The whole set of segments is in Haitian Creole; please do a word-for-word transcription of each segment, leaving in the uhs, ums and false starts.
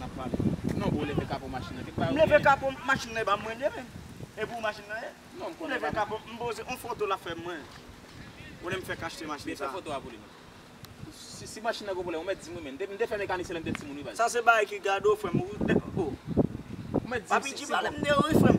n ap pale. Non, bro, leve kapo machin nan. Kèk bagay ou genyen. M leve kapo machin nan, e pa mwen li ye menm. E pou machin nan ye? Non, m konnen. M leve kapo, m poze yon foto l ap fè mwen. Ou lè m fèk achte machin sa. Fè foto a pou li, non. Si, si machin nan gen pwoblèm, ou mèt di m wi, men. M te, m te fè mekanisyen lè m te timoun wi, baz. Sa se bagay ki gade w, frè m. Ou de, oh. Ou mèt di m si, si pale m de wi, frè m.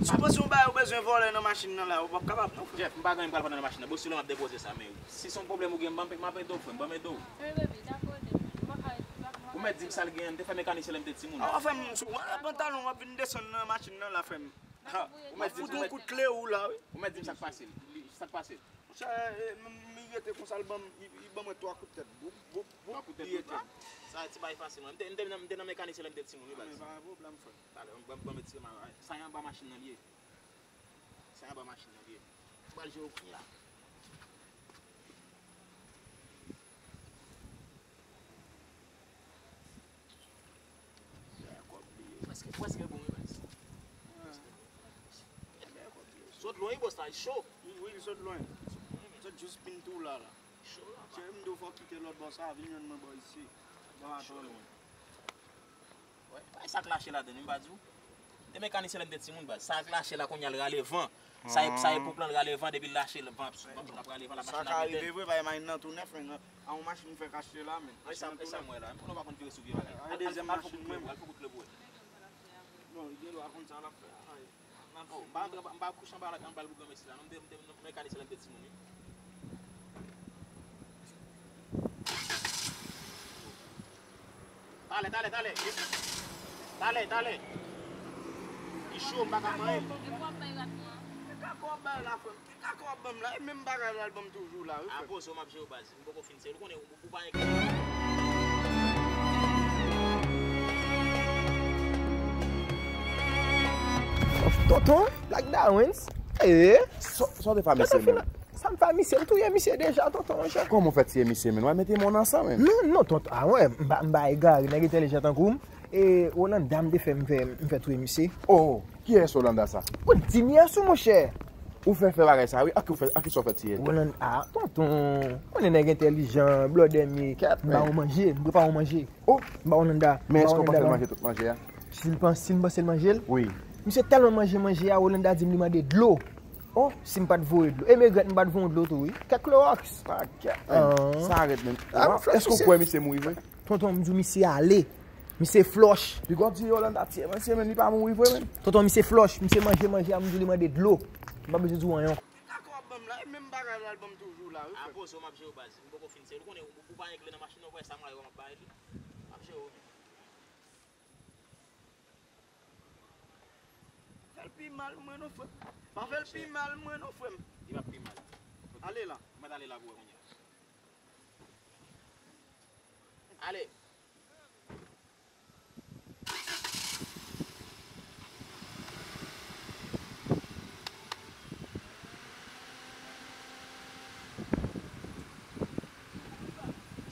Si w panse yon bagay ou bezwen vòlè nan machin nan la, ou p ap kapab non, frè. Jeff, m pa gen anyen m pral vòlè nan machin nan. Bon, si lè m ap depoze sa, men si se yon pwoblèm ou gen, m ap, m ap ede w, frè m. Ban m ede w. Ou mèt di m sa l genyen, m te fè mekanisyen lè m te timoun. Awa, frè m, sou pantalon w ap vin desann nan machin nan la, frè m. Ou mèt di m, ou mèt, ou mèt di m sa k pase l. Li, sa k pase l. Monchè, e, m, m, li rete konsa, l ban m, li, li ban mwen twa kout tèt. Boup, boup, boup, twa kout tèt li rete. Sa ti bay fasil, mwen. M te, m te, m te nan mekanisyen lè m te timoun, wi, baz. Men pa gen pwoblèm, frè. Talè, ban, ban m retire ma-, sa yon anba machin nan li ye. Sa yon anba machin nan li ye. M pral jere w kounye a. Prèske, prèske bon, wi, baz. Sot lwen, wi, bòs la, cho. Wi, wi, li sot lwen. Sot jis pint tou la, la. Cho la. Cheri, m di w fò w kite lòt bò sa, vin jwenn mwen bò isi. Bò a twò lwen. Wè, pa sa k lache ladan, m pa di w. M te mekanisyen lè m te timoun, baz. Sa k lache la kounye a l rale van. Sa e, sa e pou plan l rale van, depi l lache l van ap, van ap rale van, la machin ap ete. Sa ka rive vre, bay machin nan tou nèf, men a yon machin fèk achte la, men. E sa, e sa m wè la. M konnen w pa konn vire sou vye bagay. A dezyèm machin mwen. Al fè kout klè pou wè. Non, li gen dwa konn sa l ap fè a. Oh, m pa antre, m pa kouche anba la, anba l pou granmesi la. Non, m te, m te, m mekanisyen lè m te timoun, wi. Talè, talè, talè. Talè, talè. Li cho, m pa ka manyen l. Ki kako w ap bay la, frè m? Ki kako w ap ban m la? E menm bagay la l ban m toujou la, wi, frè m. Apo, so m ap jere w, baz. M poko fin sere. Ou konnen, ou, ou pa gen kè. Tonton, Black Dawens. Eh. Sa, sa w te fè a misye menm? Sa m fè a misye, m touye misye deja, tonton, monchè. Kòman w fè tiye misye menm? W mete men w nan san menm? Non, non, tonton, a wè, m pa, m pa egare, nèg entèlijan tankou m. E Rolanda m te fè, m fè, m fè touye misye. Oh, kiyès Rolanda sa? Ou di m yè sou, monchè. Ou fè, fè bagay sa, wi. A ki w fè, a ki sa w fè tiye l? Rolanda, a, tonton. Konnen nèg entèlijan, blòdè m ye. M ba w manje, m prepare w manje. Oh. M ba Rolanda. Men èske w panse l manje tout manje a? Si l panse, si m panse l manje l? Wi. Misye tèlman manje manje a, Rolanda di m li mande dlo. Oh, si m pa t voye dlo. E m regrèt m pa t voye dlo tou, wi. Kèk klowòks. Ah, kèk, men. Ah. Sa rèd, men. Ah, non, frè, èske w kwè misye mouri vre? Tonton, m di w misye ale. Misye flòch. Piga w di Yolanda tye, men, se, men, li pa mouri vre, men. Tonton, misye flòch. Misye manje, manje, a m di w li mande dlo. M pa bezwen di w anyen. Dakò, w ap ban m la, e menm bagay la, l ban m toujou la, wi, frè. A poze w, m ap jere w, baz. M poko fin sere. Ou konnen, ou, ou pa gen kle nan machin nan, ou wè sa m rayi w, m ap bay li. M ap jere w, men. Fè l pi mal, mwen, non, frè m. Pa fè l pi mal, mwen, non, frè m. Li p ap pi mal. Ale la. Mwen ale la pou wè kounye a. Ale.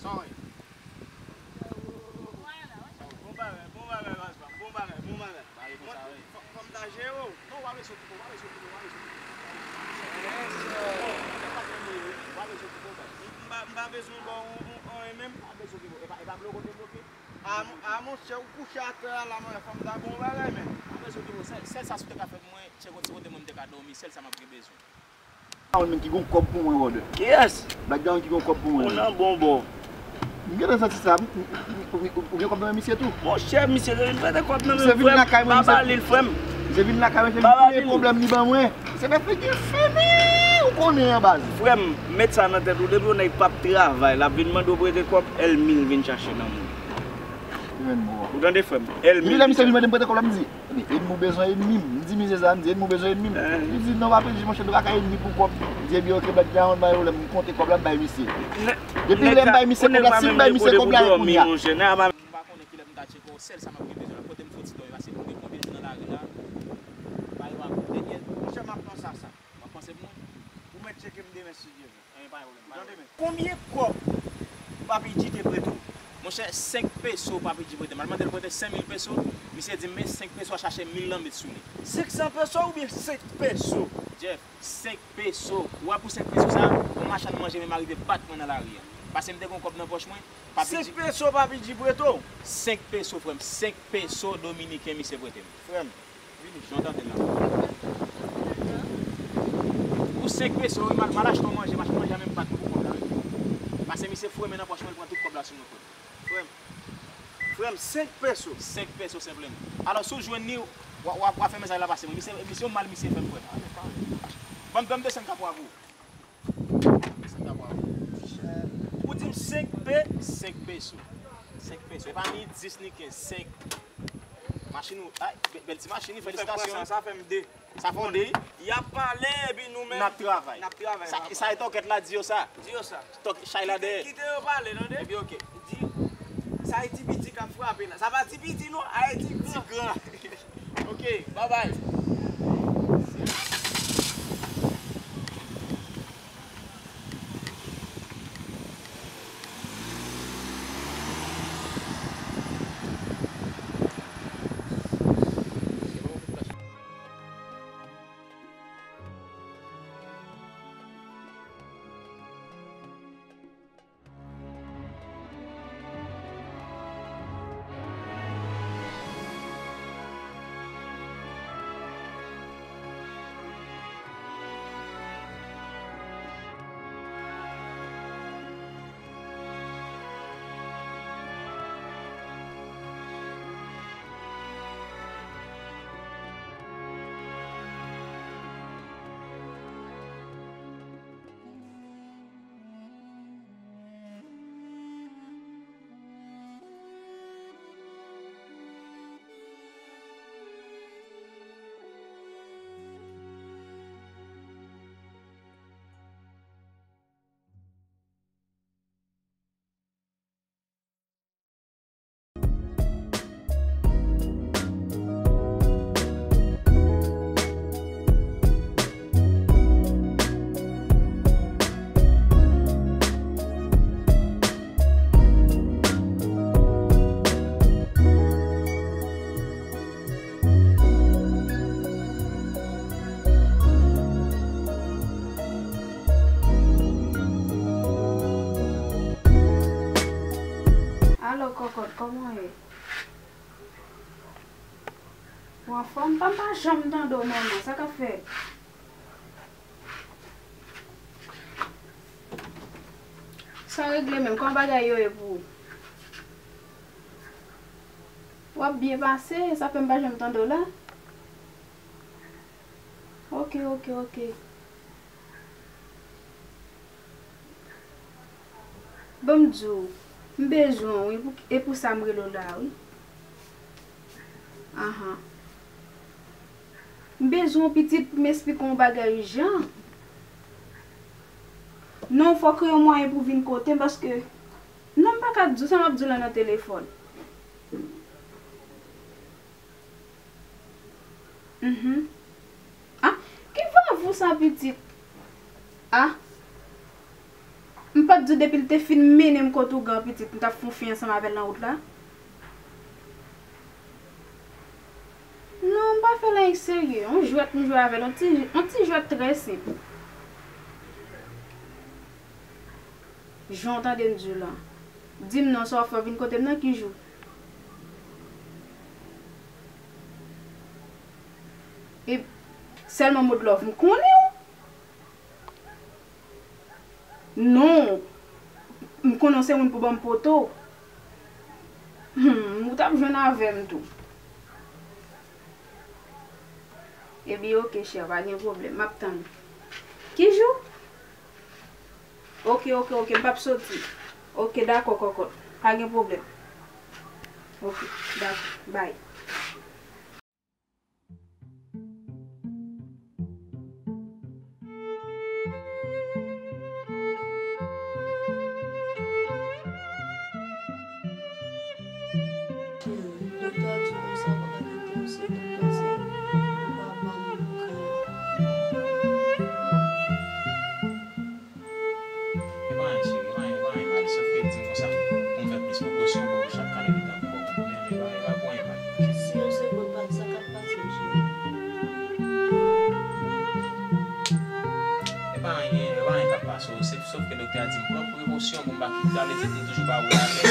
Sa w ye? Bon bagay, bon bagay, baz pa m. Bon bagay, bon bagay. Fò, fò m ta jere w. Non, w a bezwen okipe w, w a bezwen okipe w, w a bezwen okipe w. Bon, w a bezwen okipe w, baz. M, m pa, m pa bezwen ba w on, on, anyen menm. W a bezwen okipe w. E pa, e pa bloke w te bloke. A, a, monchè, ou kouche atè a la, mwen, fò m ta ba w on bagay, men. W a bezwen okipe w. Sèl, sèl sa si w te ka fè pou mwen, tcheke yon ti kote mwen m te ka dòmi, sèl sa m ap gen bezwen. Background menm ki gon kòb pou mwen, brother. Kiyès? Background ki gon kòb pou mwen. Ou nan bon bò. M gentan santi sa. M, m, m, ou, ou gen kòb nan men misye tou? Monchè, misye te vin prete kòb nan men m, frè m. Misye vin lakay mwen, misye. Pa ba li l, frè m. Misye vin lakay mwen, misye vin kreye pwoblèm li ban mwen. Misye fè figi fini, ou konnen an baz. Frè m, met sa nan tèt ou, depi yon nèg p ap travay, l ap vin mande w prete kòb, ènmi l vin chache nan moun. Ou tande, frè m? Ènmi l vin chache. Depi lè misye vin mande m prete kòb la, m di, "Ebyen, ènmi m bezwen ènmi m." M di misye sa, m di, "Ènmi m bezwen ènmi m." Eh. Li di, "Non, pa pèdi, monchè, nou pa ka ènmi pou kòb." M di, "Ebyen, oke, bèt, la, ann bay pwoblèm, m konte kòb la, m bay misye." Depi lè m bay misye kòb la, si m bay misye kòb la, e kounye a. M pa konnen kilè m ka tcheke w, sèl sa m ap gen bezwen la, kote m fouti dòmi, paske m gen konbyen jou nan lari la, pa yo ap teke l. Monchè, m ap panse a sa. W ap panse pou mwen? Ou mèt tcheke m demen, si Dye vle. Anyen pa gen pwoblèm, pa gen pwoblèm. Konbyen kòb Papi G te prete w? Monchè, senk peso Papi G prete m. Al mande l prete senk mil peso, misye di m, men senk peso a chache mil lanmèt sou li. Senk san peso oubyen senk peso? Jeff, senk peso. Ou wè pou senk peso sa, yon machann manje menm arive bat mwen nan lari a. Paske m te gen yon kòb nan pòch mwen, Papi G. Senk peso Papi G prete w? Senk peso, frè m. Senk peso dominiken misye prete m. Frè m, vini, jan w tande l la. Pou senk peso, wi, m al, m al achte yon manje, machann manje a menm bat mwen pou kòb la, wi. Paske misye fouye men nan pòch mwen, li pran tout kòb la sou mwen, frè m. Frè m, frè m, senk peso. Senk peso senpleman. Alò, si w jwenn li, w a, w a, w a fè mesaj la pase mwen. Misye, misye yon mal misye fè m, frè m. Ban m, ban m desann kapwa pou ou. Ou di m senk pe, senk peso. Senk peso. E pa ni dis ni kenz, senk. Machin ou, ay, bè-, bèl ti machin, wi, felisitasyon. Sa, sa fè m de. Sa fè w de? Y ap pale, epi nou menm, n ap travay. N ap travay, sa, papa. Sa e tòkèt la, di yo sa. Di yo sa. Tòk-, chay la dèyè. Kite, kite yo pale, tande? Epi, oke. Di, sa e Ti Piti k ap frape la. Sa pa Ti Piti, non, Ayiti gran. Ti gran. Oke, babay. Alo, kòkòt, kòman w ye? Ou anfòm? Pa m pa janm tande w, manman. Sa k ap fèt? Sa regle menm, kòman bagay yo ye pou ou? W ap byen pase, sa fè m pa janm tande w la. Ok, ok, ok. Ban m di w, m bezwen w, wi, pou, e pou sa m rele w la, wi. Ahan. M bezwen w, pitit, pou m esplike w yon bagay ijan. Non, fò w kreye yon mwayen pou w vin kote m, paske, non, m pa ka di w sa m ap di w la nan telefòn. Mhm. Ah, ki vavou sa, pitit? Ah, m pa t di w depi l te fin mennen m kot ougan, pitit, m t ap fè yon fi ansanm avè l nan wout la? Non, m pa fè l anyen serye. Yon jwèt m jwe avè l, yon ti, yon ti jwèt trè senp. Jan w tande m di w la. Di m non, sa w ap fè, w vin kote m nan ki jou? E sèlman Modlove, m konnen w. Non, m konnen w se moun pou ban m poto. Hmm, ou t ap jwenn avè m tou. Ebyen, ok, chè, pa gen pwoblèm. M ap tann ou. Ki jou? Ok, ok, ok, m p ap soti. Ok, dakò, kòkòt. Pa gen pwoblèm. Ok, dakò. Bay. Doktè a di konsa, pa ka gen konsèy, doktè se pa ban m kran. E pa anyen, cheri, e pa anyen, e pa anyen mal. Sòf ke di m konsa, pou m fè plis prekosyon pou chak kalite tan ankò. Men, e pa, e pa pou anyen mal. Si yon segonn pase, sa k ap pase, cheri? E pa anyen, e pa anyen k ap pase w. Se sòf ke doktè a di m pran prekosyon pou m pa kite, sa vle di pou m toujou ba ou latè.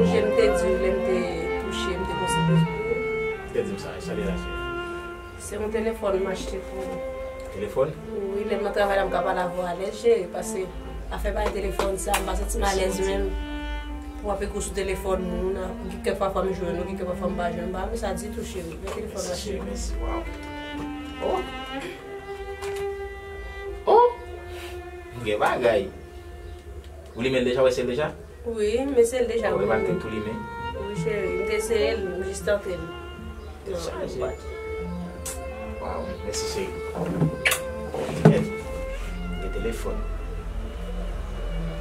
Jan m te di w, lè m te touche, m te konsantre sou ou. Ou te di m sa, sa li rache. Se yon telefòn m achte pou ou. Telefòn? Wi, lè m nan travay la, m ka pale avè w alèz, cheri, paske afè bay telefòn sa, m pa santi m alèz menm. Pou w ap ekri sou telefòn moun, gen kèk pafwa m jwenn ou, gen kèk pafwa m pa jwenn, m pa renmen sa ditou, cheri. Men telefòn m achte pou ou. Mèsi, mèsi, waw. Oh! Oh! Gen bagay. Ou limen l deja, ou eseye l deja? Wi, m eseye l deja, wi. Ou remarke tou limen? Wi, cheri, m te eseye l, m jis tante l. Non, chaje. Waw, mèsi, cheri. Gen telefòn.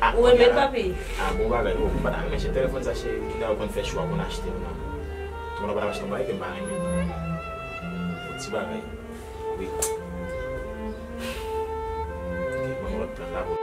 Ah, ou renmen l, papi? Ah, bon bagay. Oh, m pa ta renmen achte telefòn sa, cheri. Ou konn fè chwa pou n achte l, non. Tou moun pa ta achte yon bagay ke m pa renmen. Yon ti bagay. Wi. Ok, ban m lòt plan la pou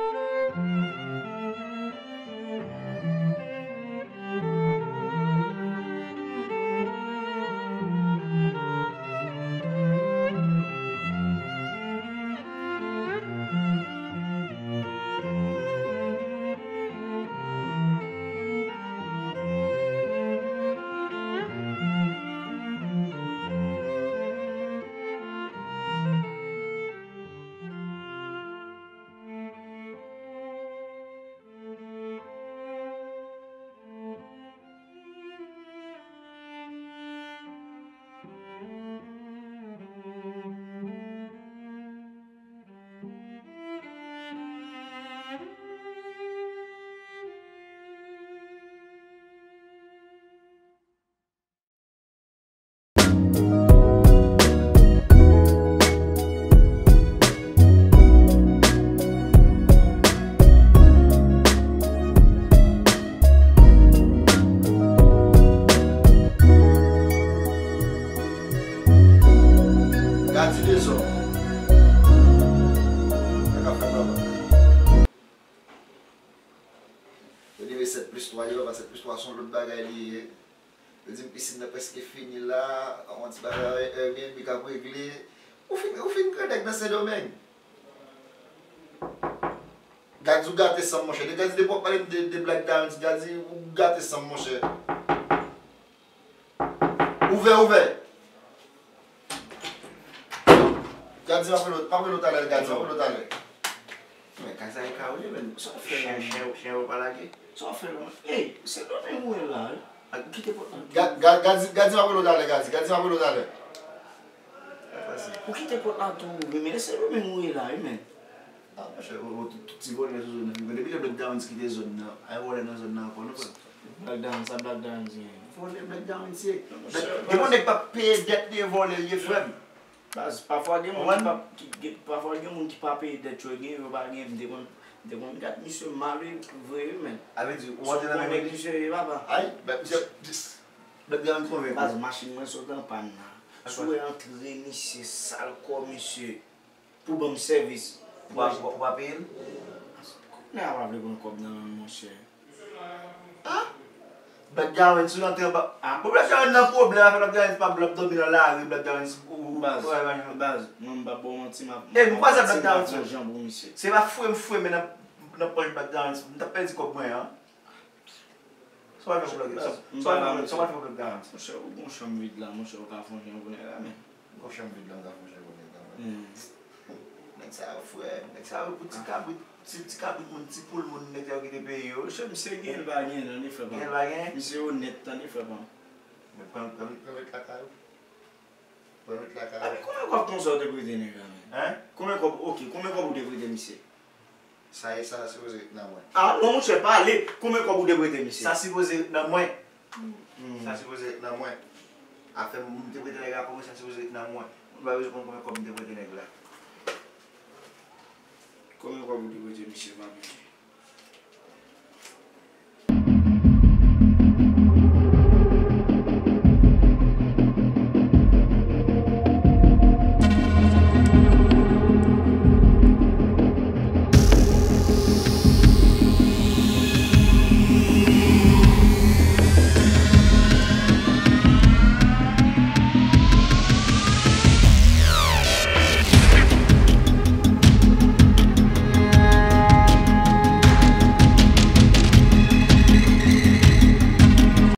Yo leve sèt plis twa, yo pa sèt plis twa se yon lòt bagay li ye. Yo di m pisin nan prèske fini la, yon ti bagay Airbnb k ap regle. Ou fin, ou fin grandèg nan Sendomeng. Gad ou gate san m, monchè. Gad depi w ap pale m de, de Black Diamonds, gad ou gate san m, monchè. Ouvè, ouvè. Gad di m ap rele w, m ap rele w talè, gad di m ap rele w talè. Men kay sa e kawole, men sa w fè la? Chen, chen, chen yo pa lage. Sa w fè la? Ey, se Sendomeng ou ye la, wi. Gad, gad, gad di, gad di m ap rele w talè, gad di, gad di m ap rele w talè. Ou kite pòt la tou ouvri, men se Sendomeng ou ye la, wi, men. Ah, monchè, ou, ou, tout, tout ti vòlè sou zòn nan. Depi lè Black Diamonds kite zòn nan, ay vòlè nan zòn nan ankò, nou konn. Black Diamonds, sa Black Diamonds ye? Vòlè Black Diamonds ye. Gen yon nèg p ap peye dèt li, e vòlè l ye, frè m. Baz, pafwa gen moun ki pa, ki, gen, pafwa gen moun ki pa peye dèt yo, gen yo pa gen, m te konn, m te konn gad misye mal, wi, vre, wi, men. A vle di, ou antre nan menm nèg misye ye, papa. Ay, Black Diamonds konvenk ou. Baz, machin mwen sot an pàn la. Si w antre misye, sal kò misye. Pou ban m sèvis. Ou pa, ou pa, ou pa peye l? Kounye a pa vle pran kòb nan men m, monchè. Ah! Black Diamonds, si w antre anba. Ah, bon, Black Diamonds nan pwoblèm, afè Black Diamonds pa vle ap dòmi nan lari, Black Diamonds, ou, ou, baz, ou, baz, mwen m pa ba w manti, m ap, e, m kwaze Black Diamonds, jan pou misye. Se pa fouye m fouye men nan, nan pòch Black Diamonds, m t ap pèdi kòb mwen an. Sa w al fè pou Black, sa, sa w al fè pou Black Diamonds? Monchè, ou gon chanm vid la, monchè, ou ka fè yon jan pou nèg la, men. Gon chanm vid la, m ka fè yon jan pou nèg la, men. Nèg sa yo, frè, nèg sa yo pou ti kabrit, ti, ti kabrit moun, ti poul moun, nèg sa yo kite peyi yo. Monchè, misye gen l pa gen, tande frè pa m. Gen l pa gen? Misye onèt, tande frè pa m. Men pran, pran, pran met lakay ou. Pran met lakay ou. Epi konbyen kòb konsa ou te prete nèg la, men? Hein? Konbyen kòb, ok, konbyen kòb ou te prete misye? Sa e, sa sipoze ret nan mwen. Ah, non, monchè, pale. Konbyen kòb ou te prete misye? Sa sipoze ret nan mwen. Hmm. Sa sipoze ret nan mwen. Afè m, m te prete nèg la kòb, sa sipoze ret nan mwen. Mwen pa bezwen konn konbyen kòb m te prete nèg la. Konbyen kòb ou te prete misye, pa bliye?